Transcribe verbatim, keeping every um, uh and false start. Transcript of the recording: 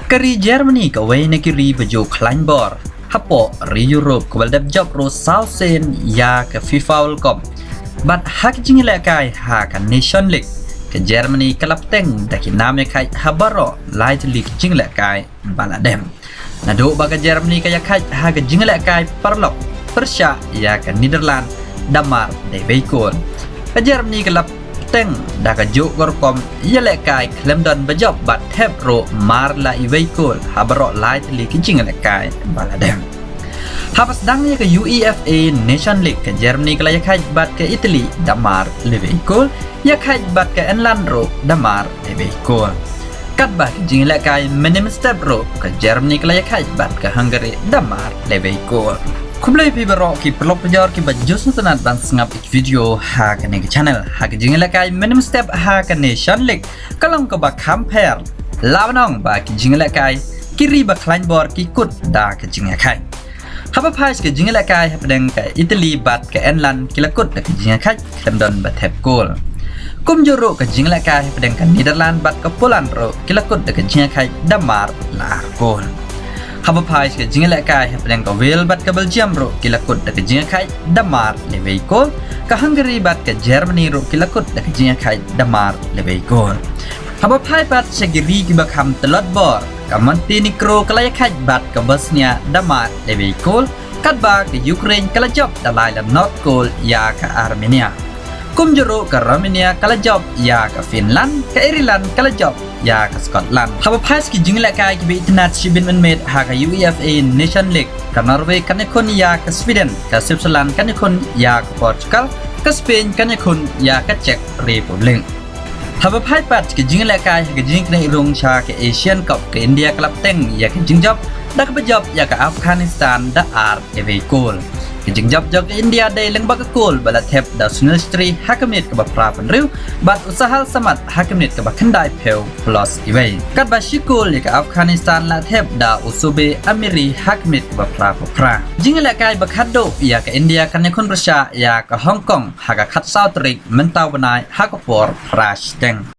Ka ri Germany kawei na ki ri ba ju khlaiñ bor hapoh ri Europe kaba la dep jop ruh saw sien ïa ka FIFA World Cup. Bad ha ka jingïalehkai ha ka Nation League, ka Germany ka la bteng da ki nam ïakhaid ha baroh lai tylli ki jingïalehkai ba la dep. Naduh ba ka Germany ka ïakhaid ha ka jingïalehkai paralok pyrshah ïa ka Netherlands da mar da iwei kol. Ka Germany ka la bteng da kajuh ka rukom ïalehkai khlem don ba jop bad thep ruh mar la iwei kol ha baroh lai tylli ki jingïalehkai ba la dep. Haba sdang ïa ka UEFA Nation League, ka Germany ka la ïakhaid bad ka Italy da mar la iwei kol, ïakhaid bad ka England ruh da mar la iwei kol. Katba ki jingïalehkai mynnin mynstep ruh, ka Germany ka la ïakhaid bad ka Hungary da mar la iwei kol. Khublei phi baroh ki paralok pajor kiba ju sngewtynnat ban sngap ïa ki video ha kane ka channel. Ha ka jingïalehkai mynnin mynstep ha ka Nation League, ka long kaba kham pher. Lah ban ong ba ki jingïalehkai, ki ri ba khlaiñ bor ki kut da ka jingïakhaid. Haba phai sha ka jingïalehkai hapdeng ka Italy bad ka England, ki la kut da ka jingïakhaid khlem don ba thep kol. Kumjuh ruh ka jingïalehkai hapdeng ka Netherlands bad ka Poland ruh, ki la kut da ka jingïakhaid da mar la ar kol. Haba phai sha ka jingïalehkai hapdeng ka Wales bad ka Belgium ruh, ki la kut da ka jingïakhaid da mar la iwei kol. Ka Hungary bad ka Germany ruh, ki la kut da ka jingïakhaid da mar la iwei kol. Haba phai pat sha ki ri kiba kham tlot bor, ka Montenegro ka la ïakhaid bad ka Bosnia da mar la iwei kol, katba ka Ukraine ka la jop da lai la nod kol ïa ka Armenia. Kumjuh ruh ka Romania ka la jop ïa ka Finland, ka Ireland ka la jop ïa ka Scotland. Haba phai sha ki jingïalehkai kiba itynnat shibun mynmiet ha ka UEFA Nation League, ka Norway kan ïakhun ïa ka Sweden, ka Switzerland kan ïakhun ïa ka Portugal, ka Spain kan ïakhun ïa ka Czech Republic. Haba phai pat sha ki jingïalehkai ha ka jingïaknieh rung sha ka Asian Cup, ka India ka la bteng ïa ka jingjop da kaba jop ïa ka Afghanistan da ar la iwei kol. Ka jingjop jong ka India dei lyngba ka kol ba la thep da Sunil Chhetri ha ka minit kaba phra phew bad u Sahal Samad ha ka minit kaba khyndai phew plus iwei. Katba shi kol ïa ka Afghanistan la thep da u Soubir Amiri ha ka minit kaba phra phew phra. Jingïalehkai ba khatduh ïa ka India kan ïakhun pyrshah ïa ka Hong Kong ha ka khatsaw tarik mynta u bnai ha ka por phra shiteng.